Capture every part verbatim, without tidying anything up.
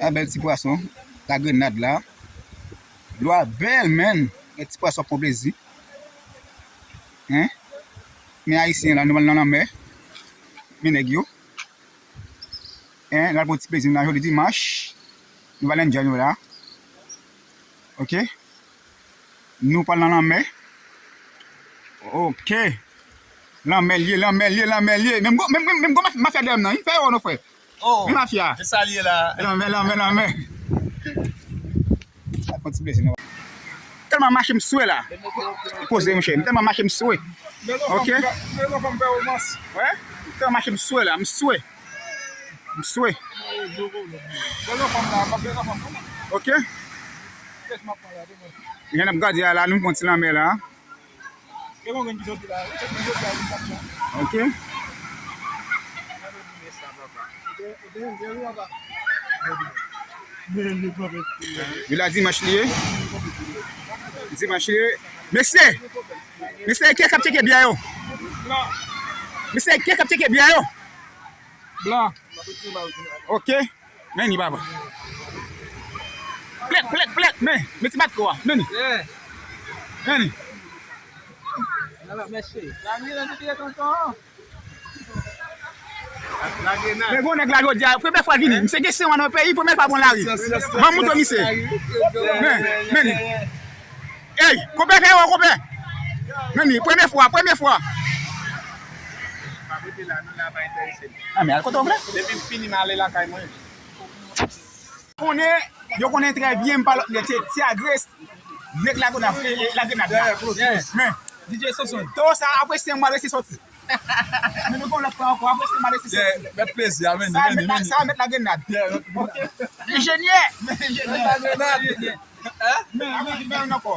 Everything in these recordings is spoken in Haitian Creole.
A, bèl ti pwason. Lagrenad la. Dlo a bèl, menn. Gen ti pwason ap pran plezi. Hein? Men ayisyen la, nou pral nan lanmè. Men nèg yo. Hein, n al pran ti plezi nou la jodi dimanch. Nou pral enjoy nou la. Ok? Nou pral nan lanmè. Ok. Lanmè l ye, lanmè l ye, lanmè l ye. Menm gwo, menm, menm, menm gwo maf-, mafya dèyè m nan, wi. Fè yo non, frè. Oh. Men mafya. Se sa l ye la. Lanmè, lanmè, lanmè. Sa fè ti plezi nou. Tèlman mache m swe la. Poze, monchè. M tèlman mache m swe. Ok? Wè? M tèlman mache m swe la. M swe. M swe. Ok? Jan n ap gade a la, nou pran ti lanmè la. Ok. Jodi a dimanch li ye. Dimanch li ye. Mesye! Mesye, kiyès k ap tcheke biyè yo? Mesye, kiyès k ap tcheke biyè yo? Blan. Ok. Men ni papa. Plèk, plèk, plèk. Men, men ti bat kò a. Men ni. Men ni. Men gon nèg la jodi a, premyè fwa l vini. Misye gen sen an nan peyi, premyè fwa l pran lari. Ban m montre misye. Men, men ni. Ey, konpè fè yo, konpè. Men ni, premyè fwa, premyè fwa. Ah, men al kote w vle. Depi m fini, m ale lakay mwen. Konnen, yo konnen trè byen, m pa lòt nèg, se Ti Agres, nèg Lagrenad, e, e, Lagrenad la. Men, D J Sonson. To sa, apre senk mwa, resi soti. Men nou gon lòt fwa ankò, apre senk mwa, resi soti. Mèt plezi a, men, sa, men, mèt la, men, sa, mèt Lagrenad. Ok. Enjenyè! Men, enjenyè. Mèt Lagrenad. Men, men, men, ankò.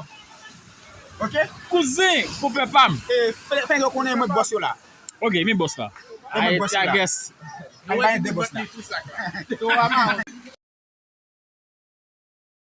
Ok? Kouzen, konpè pa m. E, fè, fè yo konnen mwen bòs yo la. Ok, men bòs la. E mwen bòs la. Ay, Ti Agres. Ay, ba de bòs la.